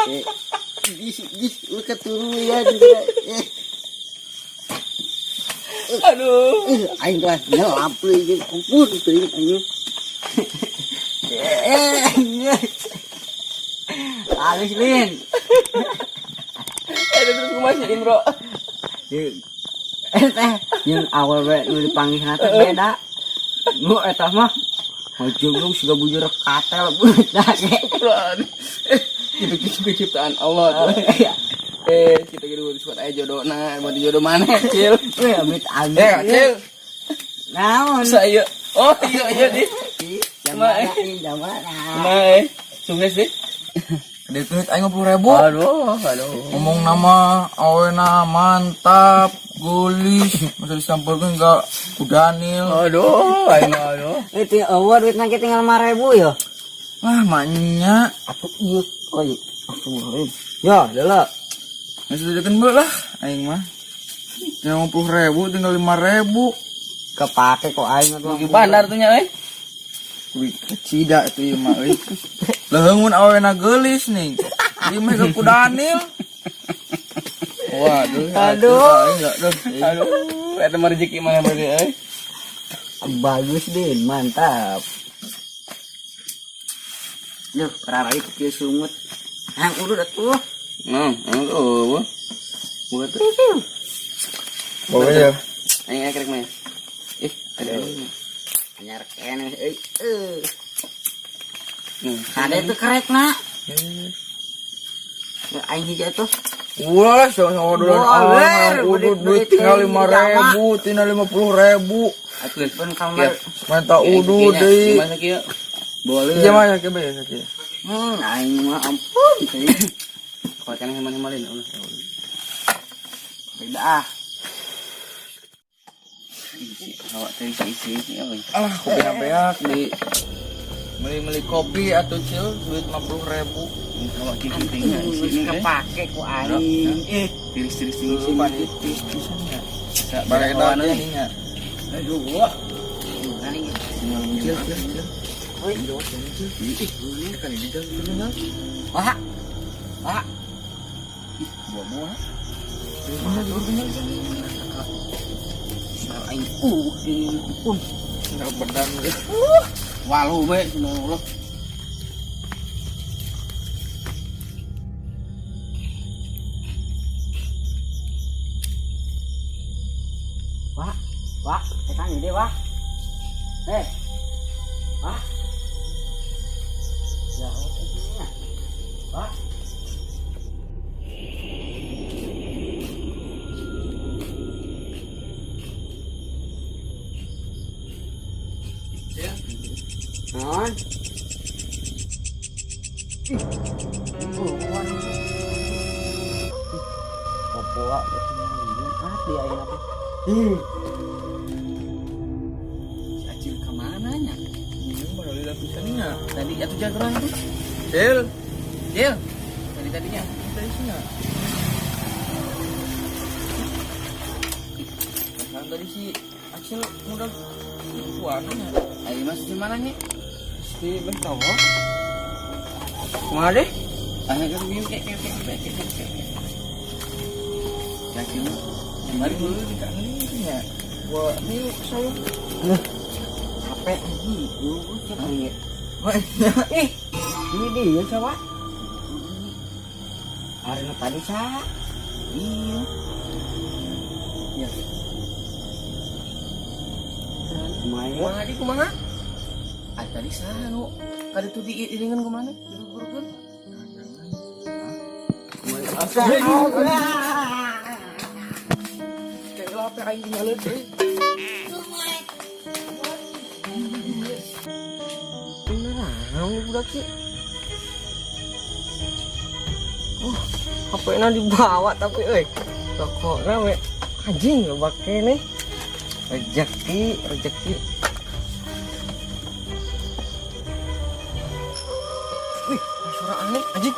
Eh, Gis, gis, lu keturunan juga. Eh, Aduh. Aing kelas nyelap euy, ampun teuing anjing. Eh, halus Lin. Aduh terus kumaha sih Indro? Eh teh, yang awal we nu dipanggil teh beda. Nu eta mah Ujung sudah bujur katel budak. Eh, itu itu ciptaan Allah tuh. Iya. Eh, kita gitu buat aja jodoh nah, buat jodoh mana, Cil? Weh, amit amit. Eh, Cil. Naon? Saya. Oh, iya iya di. Jamana, jamana. Kumaha eh? Sukses deh. Ada duit aing 50.000. Aduh, aduh. Ngomong nama awena mantap, gulis, masa disampelkeun ka ku Daniel. Aduh, aing mah, aduh. Eh, tinggal eueuh duit nage tinggal 5.000 ya. Wah, maknya Atuh ieu, oh iya. Astagfirullahaladzim. Ya, leula. Masih dijekeun bae lah aing mah. 50.000 tinggal 5.000. Kepake kok aing mah. Di bandar tuh nya euy. Wih, kecida itu ieu mah euy. Leungeun awena geulis nih. Ieu mah ke ku Daniel. Waduh, Aduh. aing enggak duh. Aduh, eta mah rezeki mana berarti euy. Bagus Din, mantap. Duh, rarai kecil sungut. Hang urut atuh. Nah, aduh. Buat terus. Pokoknya Aing aing kerek mah. Ih, ada. Anyar keneh euy. Eh. Hmm. Ada itu kerek nak. Ya, aing hiji atuh. Ulah lah, sama duluan Boleh, ah, udah duit- duit duit tinggal teh 5.000, tinggal 50.000. Atuh, Pun kamar. Minta udu deui. Gimana kieu? Boleh. Iya mah sakit bae sakit. Aing mah ampun teuing. Kalau kan yang mana-mana Allah. Beda ah. Isi, awak teh isi isi isi euy. Alah, kopi beak di beli-beli kopi atau cil duit 50.000. Awak kieu teh nya isi Geus ini teh. kepake ku aing. Eh, Tiris-tiris isi. Panitis pisan nya. Bisa Barang kawan eta euy. nya. aduh. Wah. Gimana nih? Cil, cil, cil. Woi. Ih, kan di jalan terminal. Wah. Wah. Buah-buah. Mana di terminal Sal aing di pun. Enggak bedan gitu. Walu bae subhanallah. Wah. Wah, tekan gede wah. Eh. Wah. Ya, ini. Wah. Non. Papua apa ya ini apa? Si Acil kemana nya? Ini mah lila pisan nya. Tadi atuh jagoan tuh. Cil, Cil. Tadi tadinya. tadi sih nya. Kan tadi si Acil udah keluarnya. Ayo masuk di mana nya? Si Bentawa. Kumaha deh? Ayo kan minum kayak kayak kayak kayak kayak kayak. Si Acil mah. Kemarin Dulu dikangenin ya. Gua ini saya. HP anjing, lu siapa ya? Eh, ini dia coba. Hari nu tadi sa. Iya. Ya. Kumaha? Kumaha di kumaha? Ah tadi saha nu kadi tuh diiringan kumaha? Dirugurukeun. Kayak apa aing tinggalin euy. Beneran budak sih. Oh, HP-na dibawa tapi euy. Rokokna we anjing loba keneh. Rezeki, rezeki. Wih, suara aneh anjing.